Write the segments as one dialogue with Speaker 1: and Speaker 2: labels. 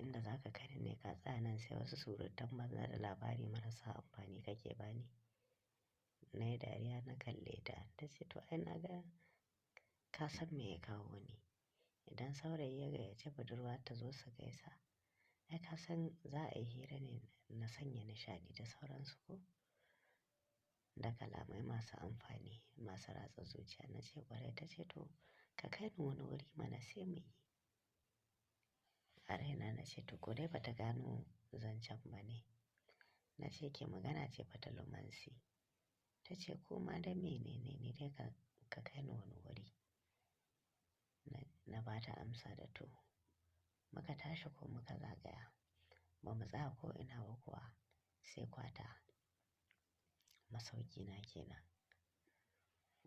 Speaker 1: Inda za ka kai ni ne ka tsaya nan sai wasu surutan banza da labari marasa amfani kake bani. Na yi dariya na kalle ta. Ta ce to ai na ga ka san me ya kawo ni. Idan saurayi ya gayyaci budurwa ta zo su gaisa, ai ka san za a yi hira ne na sanya nishaɗi da sauransu ko? Da kalamai masu amfani masu ratsa zuciya. Na ce ƙwarai. Ta ce to ka kai ni wani wuri mana sai mu yi. A raina na ce to ko dai ba ta gano zancen ba ne. Na ce ke magana ce fa ta lumansi. Ta ce ko ma dai mene ne ni dai ka kai ni wani wuri. Na ba ta amsa da to. Muka tashi ko muka zagaya. Ba mu tsaya ko ina ba kuwa sai kwata. Masauki na kenan.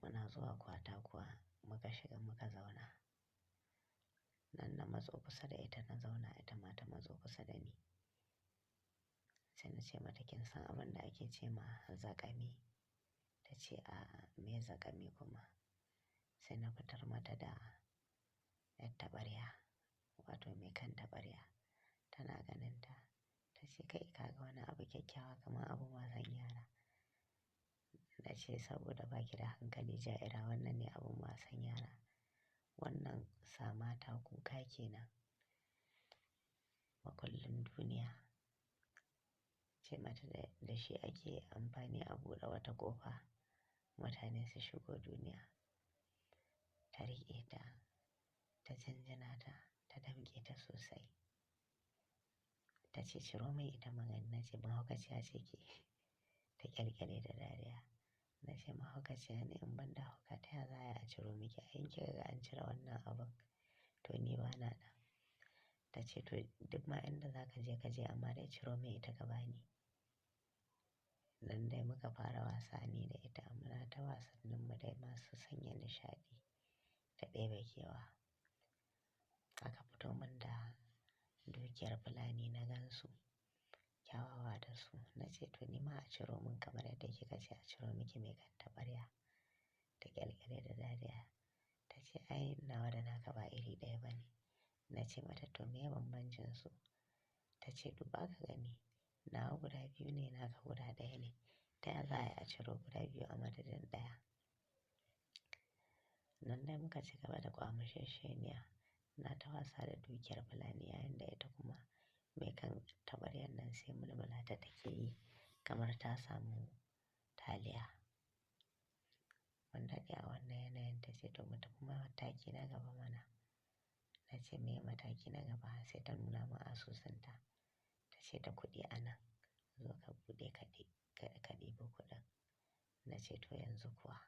Speaker 1: Muna zuwa kwata kuwa muka shiga muka zauna. Nan na matso kusa da ita na zauna ita ma ta matso kusa da ni. Sai na ce mata kin san abin da ake ce ma zaƙami? Ta ce a'a, me zaƙami kuma? Sai na fitar mata da ƴar taɓarya wato mai kan taɓarya. Tana ganin ta. Ta ce kai ka ga wani abu kyakkyawa kamar abin wasan yara. Na ce saboda baki da hankali ja'ira wannan ne abin wasan yara. Wannan samata kuka kenan. Makullin duniya. Ce mata da shi ake amfani a buɗe wata ƙofa mutane su shigo duniya. Ta riƙe ta, ta jinjina ta, ta damƙe ta sosai. Ta ce ciro min ita mugani. Na ce mahaukaciya ce ke. Ta ƙyalƙyale da dariya. Na ce mahaukaciya ne in ban da hauka ta ya za a ciro miki? Ai in kika ga an cire wannan abun to ni ba na nan. Ta ce to duk ma inda za ka je ka je amma dai ciro min ita ka bani. Nan dai muka fara wasa ni da ita muna ta wasannin mu dai masu sanya nishaɗi da ɗebe kewa. Aka fito mun da dukiyar fulani na gansu, kyawawa da su. Na ce to ni ma a ciro mun kamar yadda kika ce a ciro miki mai kan taɓarya. Ta ƙyalƙyale da dariya. Ta ce ai nawa da naka ba iri ɗaya ba ne. Na ce mata to meye bambancin su? Ta ce duba ka gani. Nawa guda biyu ne naka guda ɗaya ne. Ta ya za a ciro guda biyu a madadin ɗaya? Nan dai muka ci gaba da ƙwamushesheniya. Na ta wasa da dukiyar fulani yayin da ita kuma mai kan taɓaryar nan sai mulmula ta take yi kamar ta samu taliya. Mun daɗe a wannan yanayin ta ce to mu tafi mataki na gaba mana. Na ce meye mataki na gaba? Sai ta nuna min asusunta. Ta ce da kuɗi a nan. Zo ka buɗe ka ɗibi kuɗin. Na ce to yanzu kuwa.